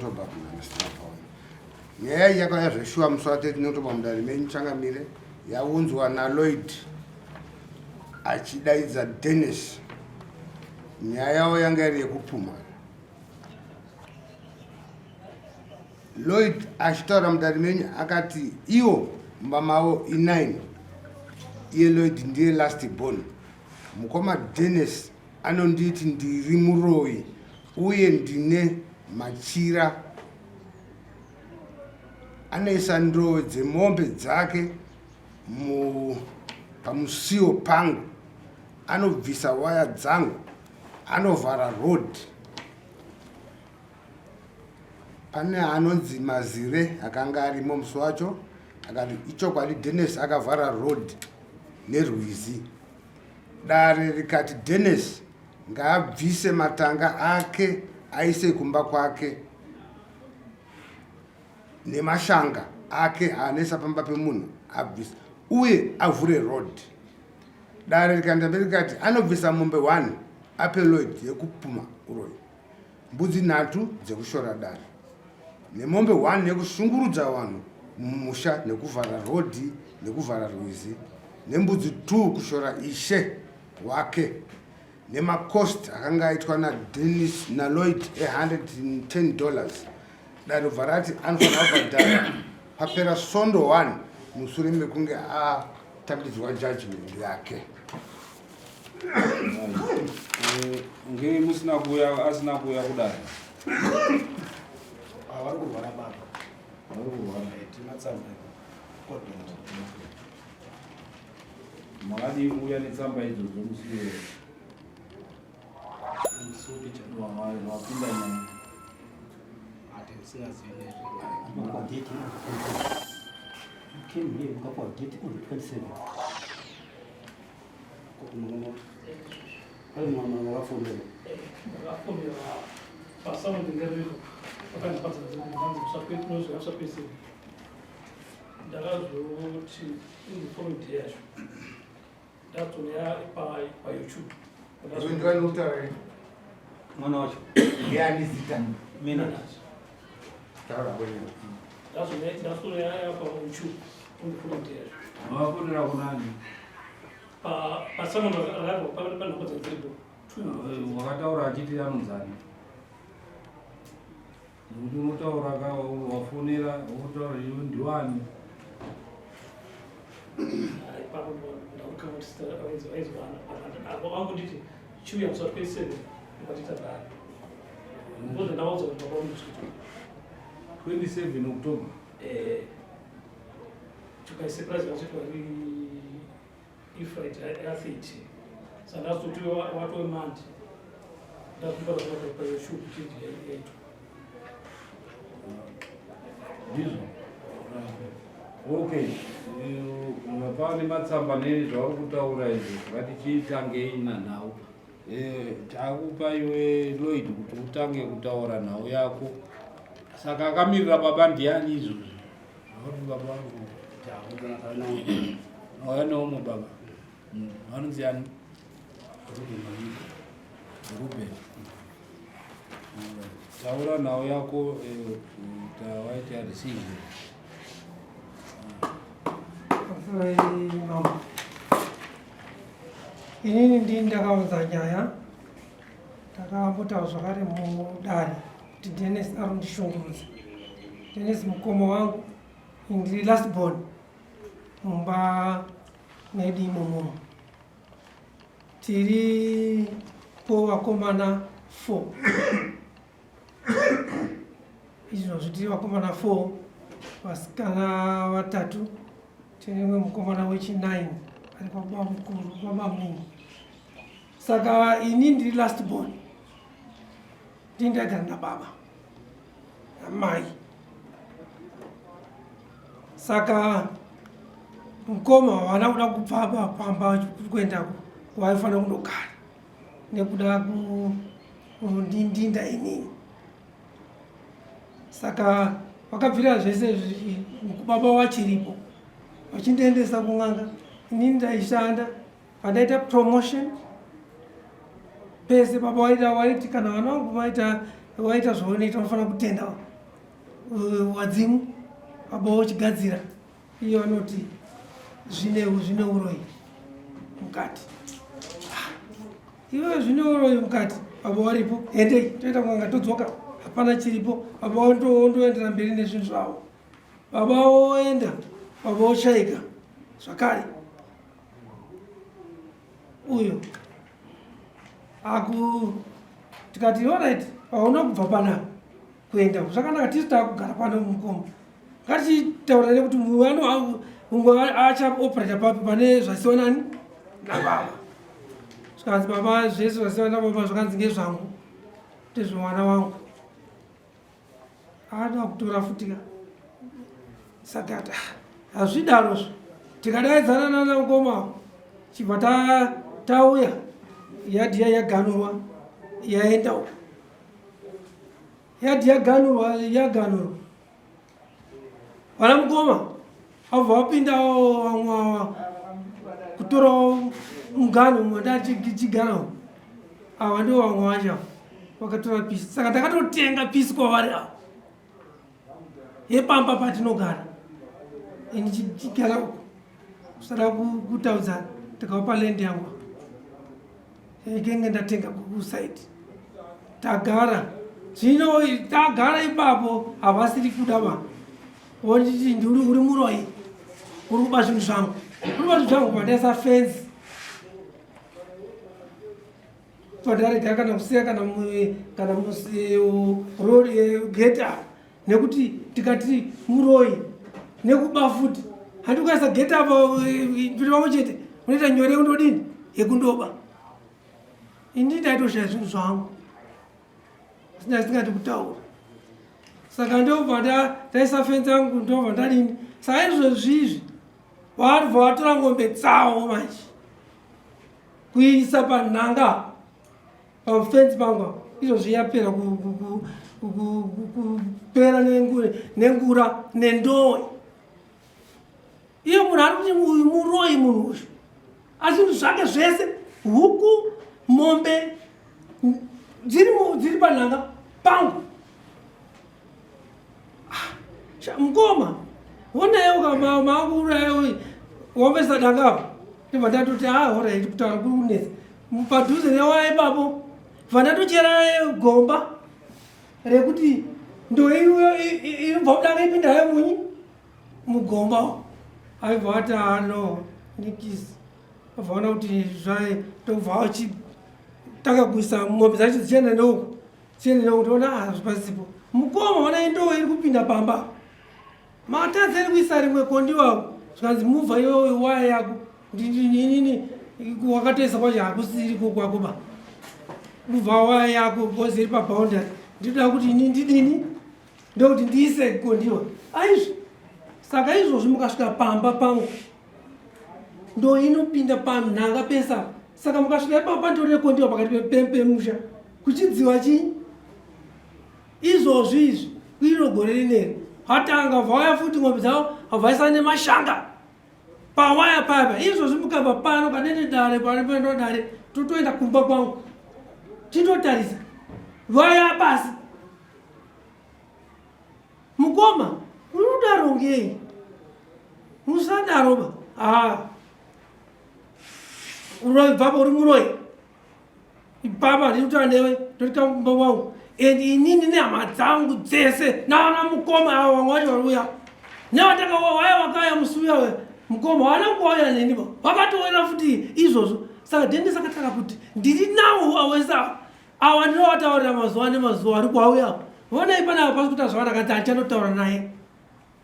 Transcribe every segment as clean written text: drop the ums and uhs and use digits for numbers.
October muna Paul. Nyaya iyi yakauya zveshuwa musi wa 13 October mudare menyu changamire yaunzwa naLloyd achidaidza Dennis. Nyaya yavo yanga iri yekupumha. Lloyd achitaura mudare menyu akati iwo mumba mavo i9 iye Lloyd ndiye last born. Mukoma Dennis anonditi ndiri muroyi uye ndine machira anoisa ndove dzemombe dzake pamusiwo pangu anobvisa waya dzangu anovhara road pane anonzi mazire akanga arimo musi wacho akati ichokwadi denis akavhara road nerwizi Dare rikati Dennis ngaabvise matanga ake aise kumba kwake nemashanga ake aanesa pamba pemunhu abvise uye avhure road. Dare rikaenda mberi rikati anobvisa mombe 1 ape Lloyd yekupuma uroyi. mbudzi nhatu dzekushora dare nemombe 1 yekushungurudza vanhu mumusha nekuvhara rodhi nekuvhara rwizi nembudzi 2 kushora ishe wake nemacost akanga aitwa nadenis naloyd e110 dollars dare bva rati anofanira kubhadhara papera sondo 1 musure mekunge atambidzwa judgment yake Ngei musina kuuya asina kuuya kudare? Ah, vari kurwara baba. Vari kurwara. Eh, tina tsamba. Makadii kuuya netsamba idzodzo musi iwoyo? Wapinda nyaya. Came here, mukapuwa date on the 27. Ndakazoti indifomidi yacho ndatoya payoutube. Mwana wacho ndiani zita? Mina. Taura kwenyu. Ndatoya payoutube indifomidi yacho. Makafonera kunani? Pasamon rakabva panhamba dzadziripo. Wakataura achiti anonzani? Nekuti unotaura ka wafonera wotaura iwe ndiwani? Angonditi chiuya musi wa 27 ndikatiita dare. Ndozvandaudza kuti baba vangu 27 October. Eh. To my surprise vachiti vari ifriday ya 30 saka ndazototi watove mandi ndakupa shuku chete yaitwa ndizvo. Okay, pane matsamba nezvauri kutaura izvo ngatichitangei nanhau. Eh, takupa iwe Lloyd kuti utange kutaura nhau yako. Saka akamirira baba ndiani izvozvi? Vakuti baba vangu auya neumwe baba vanonzi ani? Ruben. Taura nhau yako eh, tawaita decision. Mambo. Inini ndini ndakaunza nyaya, ndakambotaura zvakare mudare kuti Dennis ari kundishungurudza. Dennis mukoma wangu, ndiri last born mumba medu imomomo. Tiripo vakomana 4 izvozvi tiri vakomana 4 vasikana vatatu tine umwe mukomana wechi9 ari kwababa mukuru baba munini saka ini ndiri last born ndini ndaigara nababa namai saka mukoma havana kuda kubva pamba kuenda kwavaifanira kundogara nekuda kundindinda inini saka vakabvira zvese baba vachiripo vachindiendesa kun'anga inini ndaishanda pandaita promotion pese baba waita waiti kana vana vangu vaita waita zvaunoita unofanira kutenda Wadzimu baba wochigadzira iyo anoti zvine zvine uroyi mukati. Ah, iwe zvine uroyi mukati, baba waripo, hendei toenda kun'anga todzoka, hapana chiripo. Baba wondoendera mberi nezvinhu zvavo. Baba woenda, baba woshaika zvakare. Uyo aku tikati alright, pauna kubva panapa kuenda zvakanaka, tisu takugara pano mukoma, ngatichitaura nekuti mumwe achaoperata papi pane zvasiwa nani nababa. Zvikanzi baba zvese zvasiwa nababa zvakanzi ngezvangu, ndezvemwana wangu. Ada kutora futika saka hazvidarozvo. Tikadaidzana nana mukoma, chibva tauya, yadhi yaganurwa yaenda uko, yadhi yaganurwa yaganurwa. Vana mukoma abva vapinda vamwe ava kutorawo mugano mandachichigara. Ava ndo vamwe vacho vakatora pisi, saka takatotenga pisi kwavari ava yepamba patinogara. Ini chigara uko kusada kutaudzana, tikavapa land yangu ikenge ndatenga kusaidi. Tagara zvino, tagara ipapo, havasiri kuda va vonditi ndiri uri muroyi, uri kuba zvinhu zvangu, uri kuba zvinhu zvangu. Pandaisa fenzi pandarega kana kusiya kana gate apa, nekuti tikati muroyi nekuba futi, handi ukaisa gate apa tiri vamwe chete, unoita nyore undodini yekundoba. Ini ndaitoshaya zvinhu zvangu singati kutaura, saka ndobva ndaisa fenzi yangu, ndobva ndadini. Saka izvozvi izvi varibva vatora ngombe dzavo manje kuisa panhanga pafenzi pangu apa. Izvozvi yapera kupera nengura nendowe. Iye munhu ari kuti uyu muroyi, munhu uyu, asi zvinhu zvake zvese, huku, mombe dziri panhanga pangu. Ah, mukoma, honaiwo maakuuraya womesa danga apo. Ndibva ndatoti a horait, kutaura kuri kunetsa padhuze newaya ipapo. Bva ndatochera gomba rekuti ndo inobva kudanga ipinda hayo munyi mugomba. Aibva ati ano nikisi, abva kuti zvai, ndobva achitanga kuisa mombe dzacho dzichienda neuku, dzichienda neuku. Toona hazvipasipo. Mukoma, ona indoo iri kupinda pamba, matadza iri kuisa rimwe kondiwako. Zvikanzi muvha iwewe waya yako inini wakatoisa kwacho hakusiriko kwako ba, muvha waya yako because iri paboundary. Ndinoda kuti ini ndidini, ndokuti ndiise kondiwa aizvi. Saka izvozvi mukasvika pamba pangu, ndo inopinda panhanga pesa. Saka mukasvika ipapo pandori nekondiwa pakati pemusha kuchidziwa chii izvozvi izvi. Kuiro gore rineri hatanga vauya futi ng'ombe dzavo, havaisa nemashanga pawaya papa. Izvozvi mukabva pano kanene dare pano dare, totoenda kumba kwangu tindotarisa vaya pasi. Mukoma, unodaro ngei? Musadaro ba. Ah, uroyi bvapo, uri muroyi ipapa. Ndinotaura newe ndotika kumba kwangu and inini nehama dzangu dzese navana mukoma ava vamwe vacho vari uya nevatakawaya vakauya musi uya. Mukoma vana kuwauya neni ba vakatowera futi izvozvo. Saka dende sakataka kuti ndiri nawo awesa ava, ndinovataurira mazuva nemazuva ari kuauya. Vonai panapa pasi kuita zvakanaka, ti handichanotaura naye.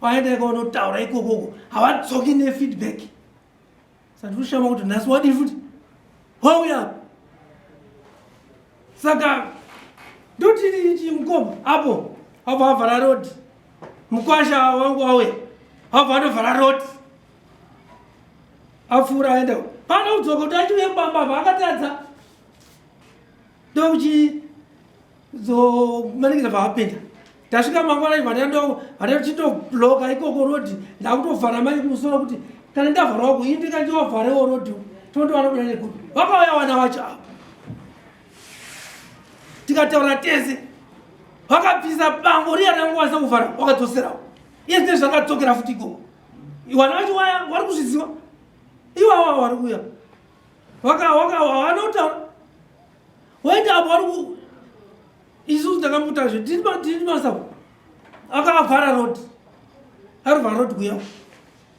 Vaenda ikaunotaura ikokoko, havadzoki nefeedback. Saka ndikushama kuti nhasi wadii futi wauya. Saka ndoti mukoma apo abva avhara road, mukwasha wangu auya, abva anovhara road, apfuura aenda pano kudzoka kuti achiuye pamba apa akatadza, ndokuchizomanikidza vaapinda. Tasvika mangwana, vandachitobloka ikoko road, ndakutovhara mai kumusoro kuti kana ndavharawo ini ndikandivavharewo road, tondowana kuda nekupi. Vakauya vana vacho ava, tikataura tese. Vakabvisa bango riya rangokwanisa kuvhara, wakadzoserawo. Iye zvine zvakadzokera futi ikoko. Vana vacho waya vari kuzviziva. Iwawa vari kuya. Waka waka vanotaura. Waita apo vari ku isusu takamuta zve tiri tiri masapo. Akavhara road. Arivhara road kuya.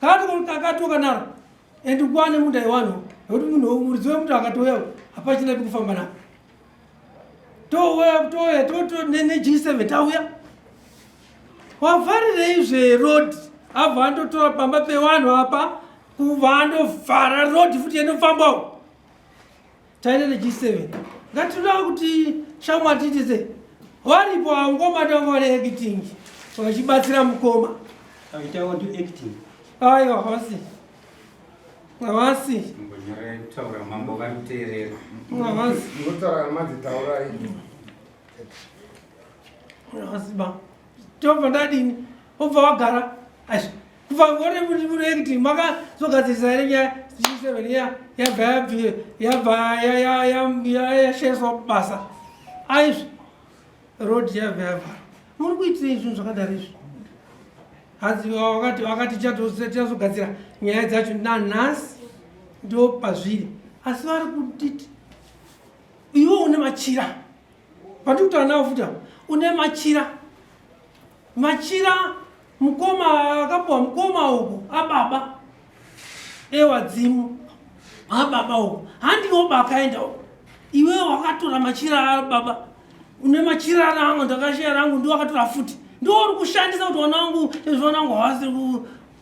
Kati kakatoka naro. And kwane munda yewanhu nekuti munhu muridzi wemuti akatouya hapachina pekufamba napo. Touya touya toto ne G7 tauya. Wavharirei zve road? Abva andotora pamba pewanhu apa kubva andovhara road futi yenofambawo. Taenda ne G7. Ngatinoda kuti shamwari tiite sei? Varipo avo ngoma tanga vari acting vachibatsira mukoma. Aita want to acting. Aiwa havasi. Havasi. Mbonyorai kutaura mambo vari kuteerera. Havasi. Munotaura madzitaurai. Havasi ba. Tobva ndadini? Obva wagara. Aizvo. Kubva ngore muri muri acting makazogadzirisa here nyaya G7 ya yabva yabvi yabva ya ya ya ya yashaiswa basa. Aizvo. Road yabva yabva. Muri kuitirei zvinhu zvakadaro izvi? Hanzi wakati wakati tichazogadzira nyaya dzacho nanhasi ndo pazviri. Asi vari kutiti iwe une machira. Pandiri kutaura nawo futi apa une machira. Machira mukoma akapuwa mukoma uku ababa ewadzimu ababa uku handiwo bakaenda uku iwe wakatora machira ababa une machira rangu ndakashiya rangu ndiwo wakatora futi ndiwo uri kushandisa kuti wana wangu izvo wana wangu havasi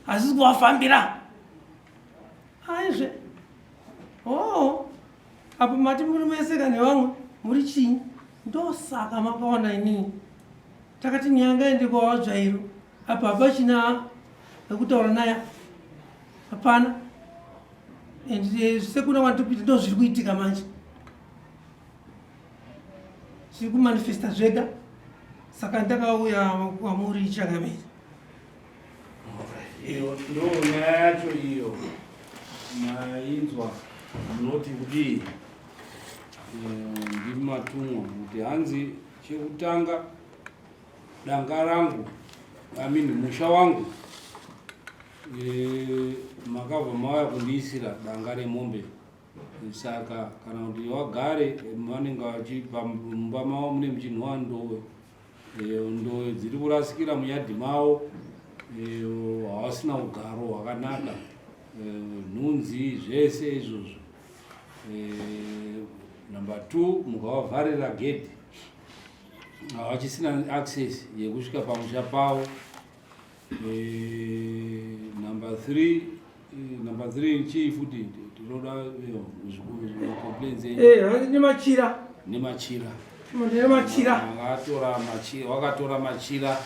hazisi kuwafambira aizve oo apo mati muri mese ka nevamwe muri chinyi ndosaka makaona inini Takati nyaya ngaende kwawadzvairo apa hapachina wekutaura naye hapana and eh, sekuna kwandiri ndo zviri kuitika manje zviri kumanifesta zvega saka ndakauya kwamuri changamire Iyo ndo nyaya yacho iyo mainzwa munoti kudii eh, ndimatumwa kuti hanzi Chekutanga danga rangu I mean musha wangu e, makabva mauya kundiisira danga remombe saka kana kuti wagare vanenge vachipa mumba mavo mune muchinhuwa ndowe e, ndowe dziri kurasikira muyadhi mavo e, havasina ugaro hwakanaka e, nhunzi zvese izvozvo Eh, number 2 mukavavharira gedhi havachisina access yekusvika pamusha pavo eh, number 3 eh, number 3 chii futi tinoda complaints nemachira nemachira nemachira vakatora machira wakatora machira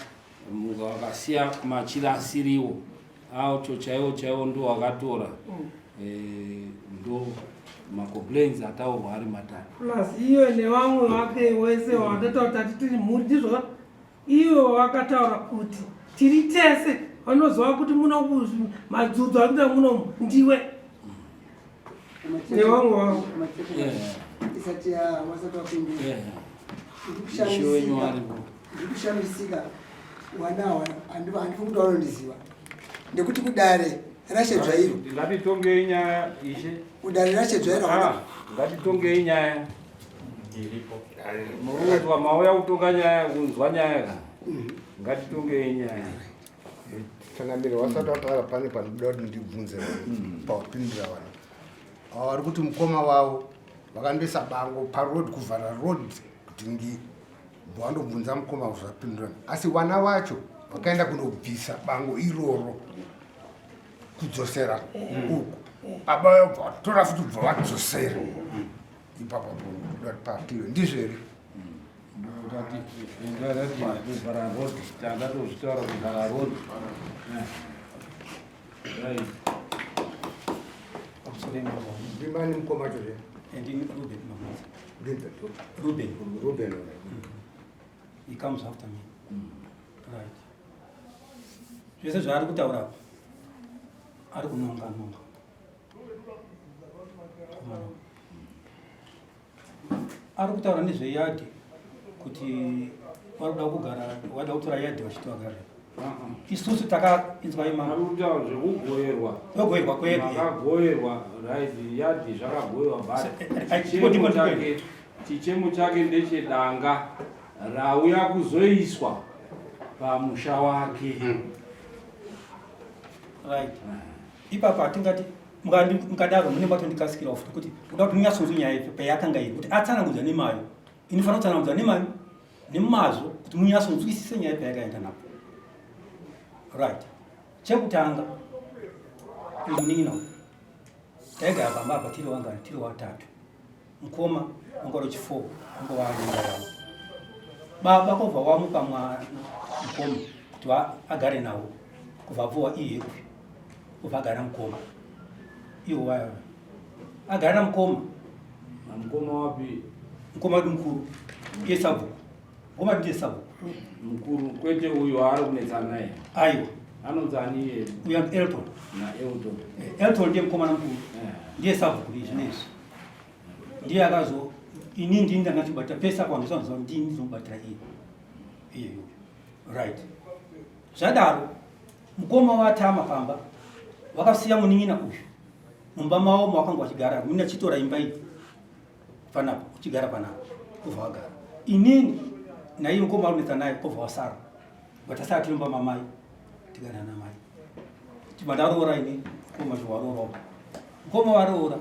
wakasiya machira asiriwo acho chaiwo chaiwo ndo wakatora mm. eh, ndo macomplaints ataurwa ari matatu plus iwe nevamwe vake wese wandataura tati tiri mhuri ndizvo iwe wakataura kuti tiri tese vanoziva kuti muno madzudzo ari kuita muno ndiwe nevamwe wavo isati wasati wapindura ndikushamisika wana awa handifungi kuti vanondiziva nekuti kudare rashe dzvairo ngatitongei nyaya ishe kudare rashe dzvairo ah, ngatitongei nyaya murunzwa mauya kutonga nyaya kunzwa nyaya ka mhm. ngatitongei nyaya Changamire wasati wataura pane panobuda kuti ndibvunze vanhu pawapindura vanhu ava vari kuti mukoma wavo vakandoisa bango paroad kuvhara road kuti ngi vandobvunza mukoma zvapindurana asi vana vacho vakaenda kunobvisa bango iroro kudzosera uku baba vabva vatora futi kubva vadzosera ipapo pakliwe ndizvo here Ndimani mukoma wacho zve? Ndini Ruben Mamudzi. Ruben. Ruben. Ruben. He comes after me. Right. Zvese zvaari kutaura apa ari kunonga nonga. Ari kutaura nezveyadhi kuti Vari kuda kugara, vada kutora yadhi vachiti vagare. Isusu takainzwa ima. Ari kutaura zvekugoerwa. Kugoerwa kwedu. Makagoerwa right yadhi zvakagoerwa but chichemo chake chichemo chake ndechedanga rauya kuzoiswa pamusha wake. Right. Ipapa hatingati mukadaro mune matondikasikirawo futi kuti kuda kuti munyatsonzwe nyaya payakanga iri kuti atsanangudza nemayo inofanira kutsanangudza nemayo nemazvo kuti munyatsonzwisise nyaya payakaenda napo right chekutanga munin'ina taigara pamba apa tiri wangani tiri watatu mukoma wanga uri chifo wanga waanyumba yavo baba kobva wamupa mwana mukoma kuti agare nawo kubva apfuwa iye uyu kubva agara mukoma iwo wayo agara namukoma mukoma wapi mukoma wedu mukuru iye sabhuku mukoma ndiye sabhuku mukuru kwete uyu waari kunetsa naye aiwa anonzi ani iye uyu elton na elton eh, elton ndiye mukomana mukuru eh. ndiye sabhuku izvi nezvi ndiye akazo ini ndini ndangachibata pese apo vanhu ndini ndinobatira iye iye right zvadaro mukoma watama pamba vakasiya munin'ina uyu mumba mavo mawakanga wachigara munin'ina chitora imba iyi panapa uchigara panapa kubva wagara inini naiye mukoma arunetsa naye kubva wasara vatasara tiri mumba mamai tigara namai chibva ndaroora ini mukoma chiwaroora mukoma waroora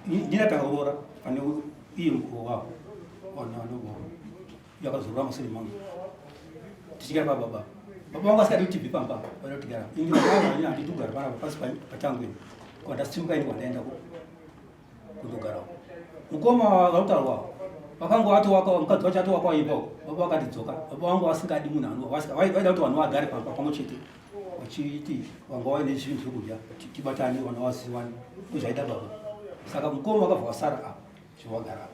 ndinatanga kuroora pane iye mukuru wavo wananogoa yakazorora musuri mangu tichigara pababa baba vangu asikadi kuti tibve pamba vaida kutigara ini ini handidi kugara panapa pasi pachangu ini kwa ndasimuka ini kwandaenda kundogarawo mukoma vakutaurwa vakanga vatowaka mukadzi wacho atowaka imba uko baba vakatidzoka baba vangu vasingadi munhu ano vaida kuti vanhu vagare pamba pamwe chete vachiti vanga vaine zvinhu zvekudya tibatane vana vaziwane ndozvaida baba saka mukoma vakabva vasara apa zvavagara apa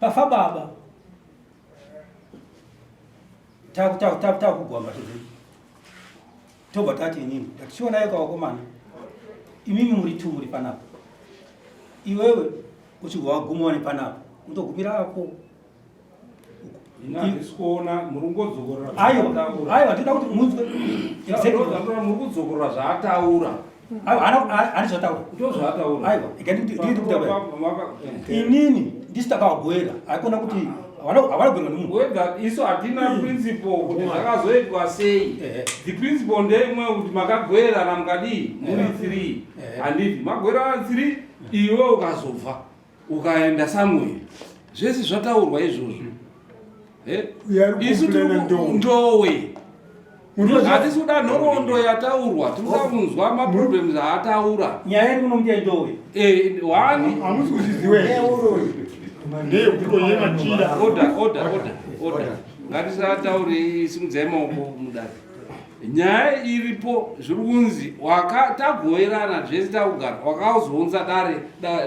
pafa baba takugwamba tozei tobva tati inini ndatichionai kavakomana imimi muri tu muri panapa iwewe uchibva waguma nepanapa unotogumira apo handisi kuona muri kungodzokorora aiwa aiwa ndinoda kuti munzwe muri kudzokorora zvaataura aiwa hani zvataura ndo zvaataura aiwa ikandikutaura inini ndisi takawagoera haikona kuti havana kugoerwa nemunhu whether isu hatina principle kuti zvakazoitwa sei the principle ndeimwe kuti makagoerana mukadii muri three handiti magoerana three iwe ukazobva ukaenda somewhere zvese zvataurwa izvozvo isu ndowe hatisi kuda nhoroondo yataurwa tiri kuda kunzwa maproblems aataura nyaya iri kunomuti ndowe one hamusi kuzviziwa ndeyekutoye machira order order order order ngatisataurei simudzai maoko mudare nyaya iripo zviri kunzi tagoerana zvese takugara wakazounza dare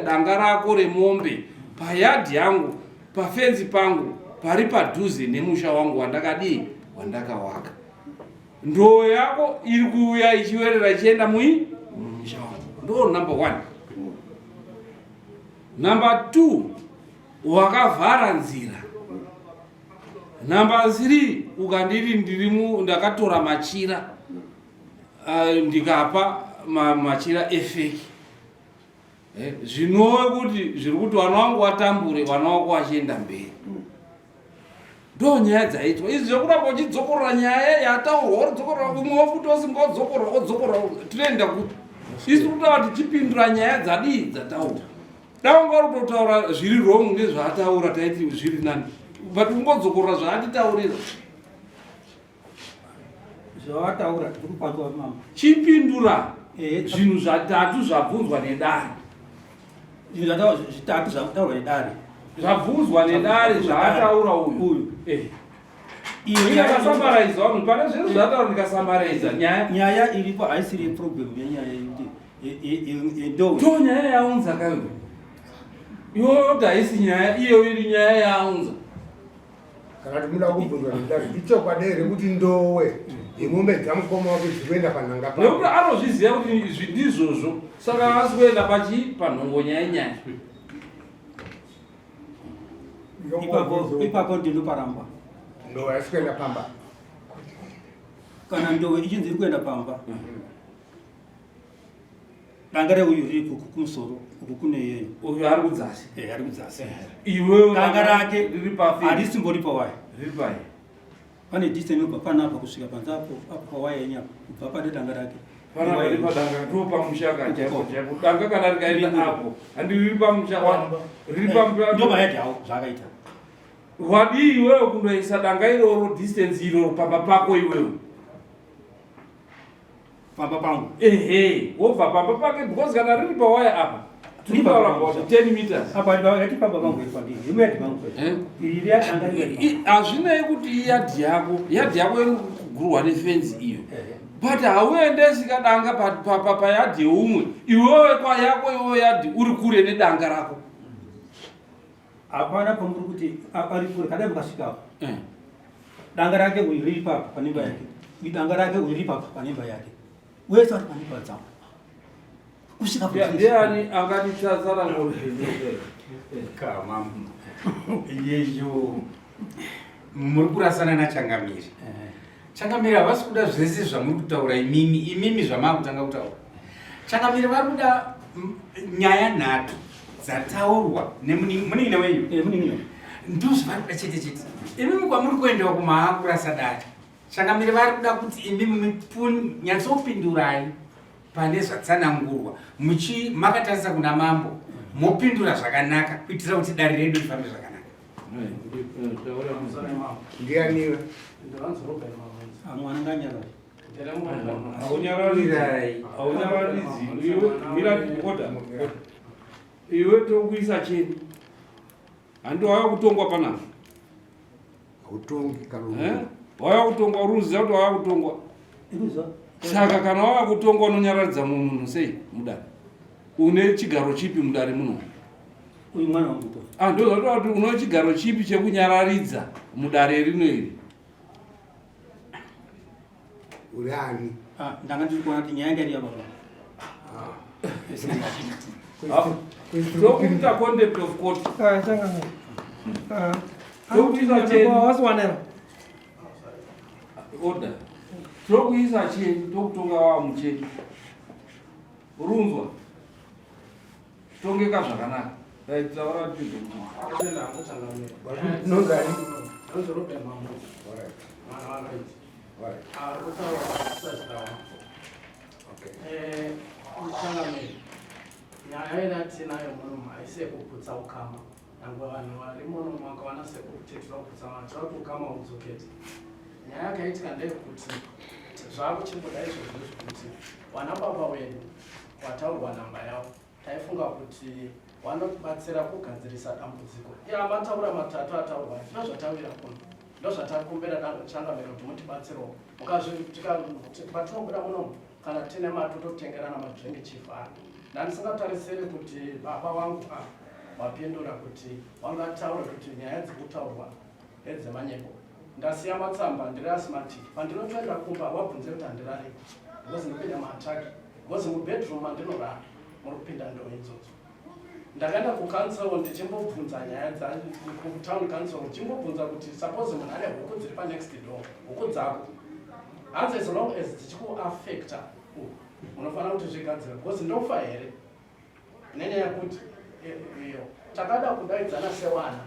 danga rako remombe payadhi yangu pafenzi pangu pari padhuze nemusha wangu wandakadii wandakawaka ndoo yako iri kuuya ichiwerera ichienda mui musha wangu ndo number one number two wakavhara nzira number three ukandiri ndirimu ndakatora machira ndikapa machira efake zvinove kuti zviri kuti vana vangu vatambure vana vako vachienda mberi ndo nyaya dzaitwa izvi zvekuramba uchidzokorora nyaya yataurwa uridzokorora umwe wafuti wasinga odzokorora odzokorora tinoenda kupi isu kutaura tichipindura nyaya dzadii dzataurwa dai wanga uri kutotaura zviri wrong nezvaataura taiti zviri nani but ungodzokorora zvaatitaurira zvawataura tiri kupanzwa mama chipindura zvinhu zvatatu zvabvunzwa nedare zvinhu zvitatu zvataurwa nedare zvabvunzwa nedare zvaataura uyu uyu ndikasambaraiza vanhu pane zvinhu zvataura ndikasambaraiza nyaya nyaya iripo haisiri problem yenyaya yendowe to nyaya yaunza kayo iwoyo kuti haisi nyaya iyo iri nyaya yaunza kana kuti muda kubvunzwa nedare ichokwadi here kuti ndowe yemombe dzamukoma wake dzikuenda panhanga pa nekuti anozviziva kuti izvi ndizvozvo saka asi kuenda pachi panhongo nyaya nyaya Ipapo ipapo ndinoparamba. Ndowe haisi kuenda pamba. Kana ndowe ichinzi iri kuenda pamba. Danga reuyu riri kumusoro uku kune iyeyo. Uyu ari kudzasi. Eh, ari kudzasi. Iwewe danga rake riri pafi. Harisimbori pawaya. Riri pai. Pane distance inobva panapa kusvika panze apo apo pawaya yenyu apo kubva pane danga rake. Panapa riri padanga ndo pamusha ka chaipo chaipo. Danga kana rikaenda apo handi riri pamusha wa riri pamusha. Ndo mayadhi awo zvaakaita. Wadii iwewe kundoisa danga iroro distance iroro pamba pako iwewe. Pamba pangu. Ehe, wobva pamba pake because kana riri pawaya apa. Tiri about 10 meters. Apa ndati pamba pangu iri pandiri. Imwe yadhi pangu. Eh? Iri yadanga iri. Hazvinei kuti iyadhi yako, yadhi yako iri kugurwa nefenzi iyo. But hauendesi kadanga payadhi yeumwe. Iwewe kwa yako iwewe yadhi uri kure nedanga rako. Hapana pamuri kuti ari kure kadai mukasvika apo. Eh. Danga rake uyu riri papa pane imba yake. Uyu danga rake uyu riri papa pane imba yake. Wese ari pane imba dzavo. Kusvika pa. Ndiani angati tsara ngoro. Kama. Yeyo. Muri kurasana naChangamire. Eh. Changamire havasi kuda zvese zvamuri kutaura imimi imimi zvamakutanga kutaura. Changamire vari kuda nyaya nhatu dzataurwa nemunin'ina wenyu. Eh, munin'ina. Ndozvavari kuda chete chete. Imimi kwamuri kuendewa kumaakurasa dare. Changamire vari kuda kuti imimi nyatsopindurai pane zvatsanangurwa muchi makatarisa kuna mambo mopindura zvakanaka kuitira kuti dare redu rifambe zvakanaka. Ndianiwe? Mwana nganyarare. Haunyararidzi. Iwe mira order. Iwe tokuisa cheni. Handi wauya kutongwa panapa. Hautongi kana. Eh? Wauya kutongwa uri kuziva kuti wauya kutongwa. Saka kana wava kutongwa unonyararidza munhu sei mudare? Une chigaro chipi mudare muno? Uyu mwana wangu to. Ah, ndozvatoda kuti une chigaro chipi chekunyararidza mudare rino iri? Uri ani? Ah, ndanga ndiri kuona kuti nyaya yanga iri yababa. Ah. Tokuita contempt of court. Ah, changamire. Ah. Tokuisa cheni. Wasiwanera. Order. Tokuisa cheni, tokutonga wava mucheni. Urunzwa. Tongeka zvakanaka. Dai taura kuti Nozani? Nyaya yatinayo muno haisi yekuputsa ukama nyangwe vanhu vari muno makaona sekuti tinoda kuputsa vanhu tinoda kuti ukama hudzokete nyaya yakaitika ndeyekuti zvakuchimboda izvozvo zvekuti vana baba wedu wataurwa namba yavo Taifunga kuti wanotibatsira kugadzirisa dambudziko. Ya mataura matatu ataurwa ndozvatawira kuno. Ndozvatakumbira changamire kuti mutibatsirewo. Mukazvitika patinobuda muno kana tine mari tototengerana madrink chief ano. Ndandisingatarisiri kuti baba wangu ah wapindura kuti wangataura kuti nyaya dzikutaurwa ndedzemanyepo. Ndasiya matsamba ndiri asthmatic. Pandinotoenda kumba wabvunze kuti handirariko because ndopinda maattack because mubedroom mandinorara muri kupinda ndoo idzodzo ndakaenda kucouncil ndichimbobvunza nyaya dzakutown council ndichimbobvunza kuti suppose munhu ane huku dziri panext door huku dzako hanzi as long as dzichikuaffecta unofanira kuti zvigadzira because ndofa here nenyaya yekuti eh, iyo takada kudaidzana sewana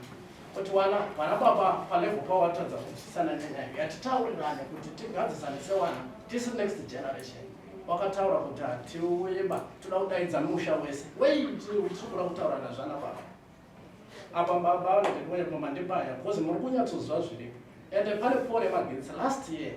kuti wana vana baba palevel pavo vatadza kunzwisisana nenyaya yatitaurirane kuti tigadzisane sewana tisi next generation wakataura kuti hatiuyeba toda kudaidza musha wese wei tiri kuda kutaurana zvana baba apa baba vanoti mandibaya because muri kunyatsoziva zviripo ende pane pole yemagetsi last year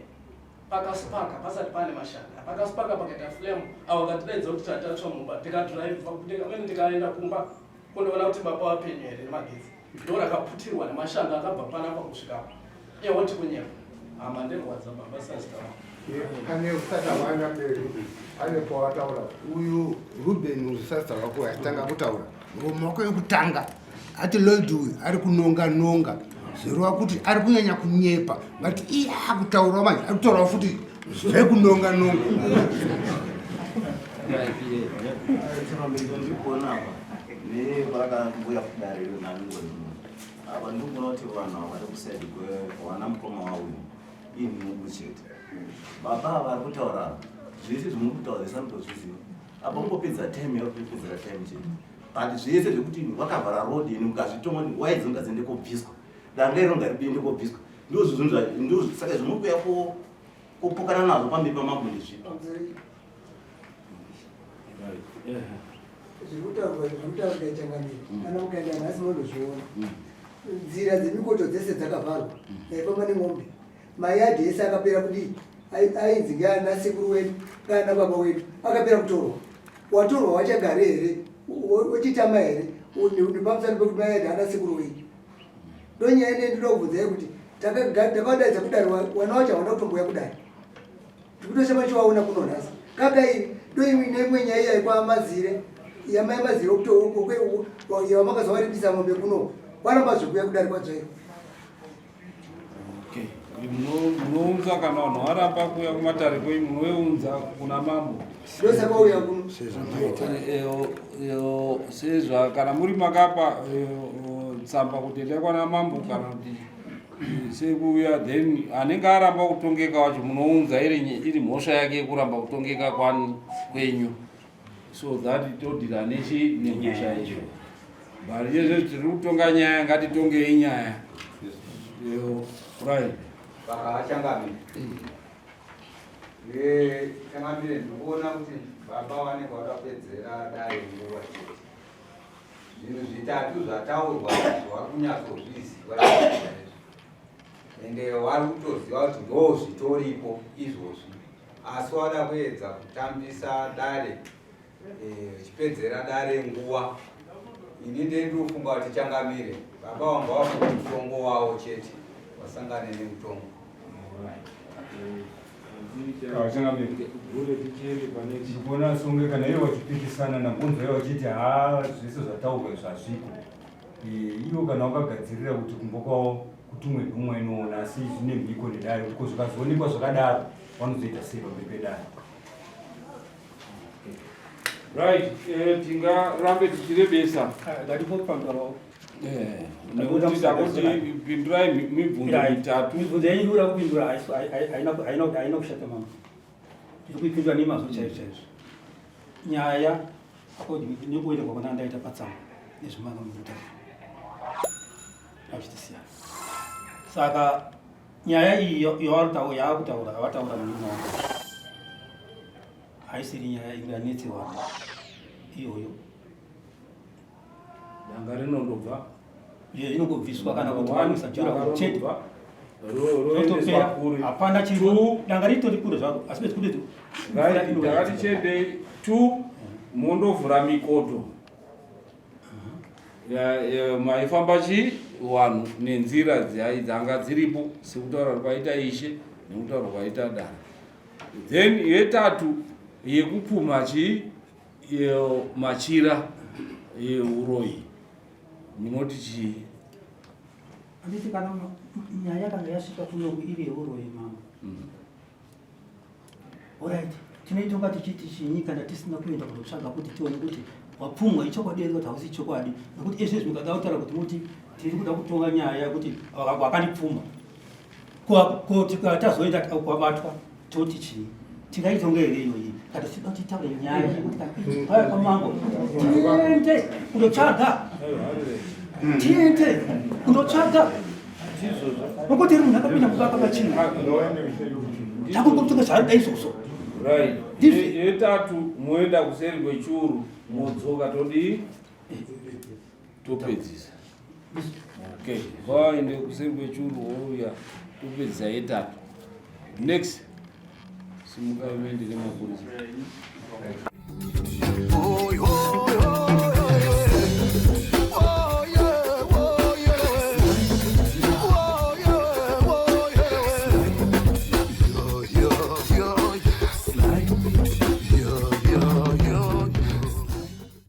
pakasipaka pasati pane mashanga pakasipaka pakaita flame avo vakatidaidza kuti tatatsva mumba tikadrive amene ndikaenda kumba kundoona kuti baba vapenyu here nemagetsi ndo rakaputirwa nemashanga akabva panapa kusvikapo iye woti kunyepa hama ndirwadza baba sazita Pane usati waenda mberi, pane pawataura uyu Ruben usasita wako atanga kutaura muromo wako wekutanga ati Lloyd uyu ari kunonga nonga zvoreva kuti ari kunyanya kunyepa but iye akutaurawo manje ari kutaurawo futi zvekunonga nonga. Ndikuona apa nevakambuya kudare nani Apa ndikuona kuti vanhu ava vari kusaidi kwewana mukoma wauyu inhubu chete. Baba ava vari kutaura apa zvese zvimuri kutaura zvese anotozviziva. Apa ungopedza time yavo kupedzera time chete. But zvese zvekuti wakavhara road ini mukazvitonga kuti waya dzinonga dziende kobviswa. Danga iro ngaribiende kobviswa. Ndozvo zvinhu ndozvo saka zvimuri kuya kopokana nazvo pamberi pamambo ndezvipi? Zviri kutaurwa zviri kutaurika changamire mm. kana mukaenda nhasi munondozviona mm. nzira dzemikoto dzese dzakavharwa mm. yaifamba nemombe mayadhi ese akapera kudii ainzi ngeana sekuru wedu kana baba wedu akapera kutorwa watorwa wachagare here wochitama here nepamusana pekuti mayadhi ana sekuru wenyu ndonyaya ine ndinoda kubvunzai kuti takadaidza kudare wana wacho hawana kutomboya kudare Tikutoshama chiwaona kuno nhasi. Kaka iyi ndoimwe neimwe nyaya iya yekwaMazire yamai Mazire yavamakazovaripisa mombe kuno varamba zvekuuya kudare kwadzvairwa. Okay. Munounza kana vanhu varamba kuuya kumatare kwenyu munounza kuna mambo. Ndosaka uya kuno. Sezva kana muri makapa tsamba kuti endai kwana mambo kana kuti sekuuya then anenge aramba kutongeka wacho munounza iri mhosva yake yekuramba kutongeka kwani kwenyu so that todhira nechi nemhosva icho but yezve tiri kutonga nyaya ngatitongei nyaya right vakachangamire eh, changamire ndikuona kuti baba vanenge vakapedzera dare nguva chete Zvinhu zvitatu zvataurwa izvi wari kunyatsozviziva chaizvo ende wari kutoziva kuti ndo zvitoripo izvozvi asi wada kuedza kutambisa dare eh, uchipedzera dare nguva ini ndiye ndinofunga kuti changamire baba wanga wafunga mutongo wawo chete wasangane nemutongo Ndikuona songe kana iye wachipikisana nabvunzo iye wachiti haa zvese zvataurwa izvi hazviko. Ivo kana wakagadzirira kuti kumba kwavo kutumwe nhumwa inoona asi zvine mhiko nedare kuti ko zvikazoonekwa zvakadaro vanozoita sei pamberi pedare. Right, eh, tingarambe tichirebesa. Ndatipo Eh, nekuti takuti pindurai mibvunzo mitatu. Mibvunzo yenyu iri kuda kupindura haina kushata mama. Tiri kuipindura nemazvo chaizvo chaizvo. Nyaya according nekuenda kwakona ndaita patsamba nezvimanga mukutaura. Azvitisiyana. Saka nyaya iyi yaakutaura yavataura munin'ina wangu haisiri nyaya inganetsewa iyoyo. Danga rinondobva. Iyo inongobviswa kana kuti vanoisa jura chete. Rotopera. Hapana chiri. Danga ritori kure zvaro asi bedzi kudedzi. Right, ndakati chende 2 mondovhura mikoto. Maifamba chi vanhu nenzira dzanga dziripo sekutaura kwaita ishe nekutaura kwaita dare. Then yetatu yekupumha chi machira euroyi munoti chii? Handiti kana nyaya yakanga yasvika kunoku iri yeuroyi mama. Mm. Alright, tinoitonga tichiti chinyi kana tisina kuenda kunotsvaga kuti tione kuti wapfumwa ichokwadi here kuti hausi chokwadi nekuti izvezvi mukada kutaura kuti muti tiri kuda kutonga nyaya yekuti wakandipfuma ko tazoenda kwabatwa toti chii tingaitonga here iyoyi kana tichida kuti titaure nyaya yekuti kana paya kwamambo tiende kundotsvaga tiende kundotsvaga nokuti iri munhu akapinda mubaka pachii takungotonga zvaari da izvozvo yetatu moenda kuseri kwechuru modzoka todii topedzisa okay vaende kuseri kwechuru wouya topedzisa yetatu next simukai muende nemapurisa.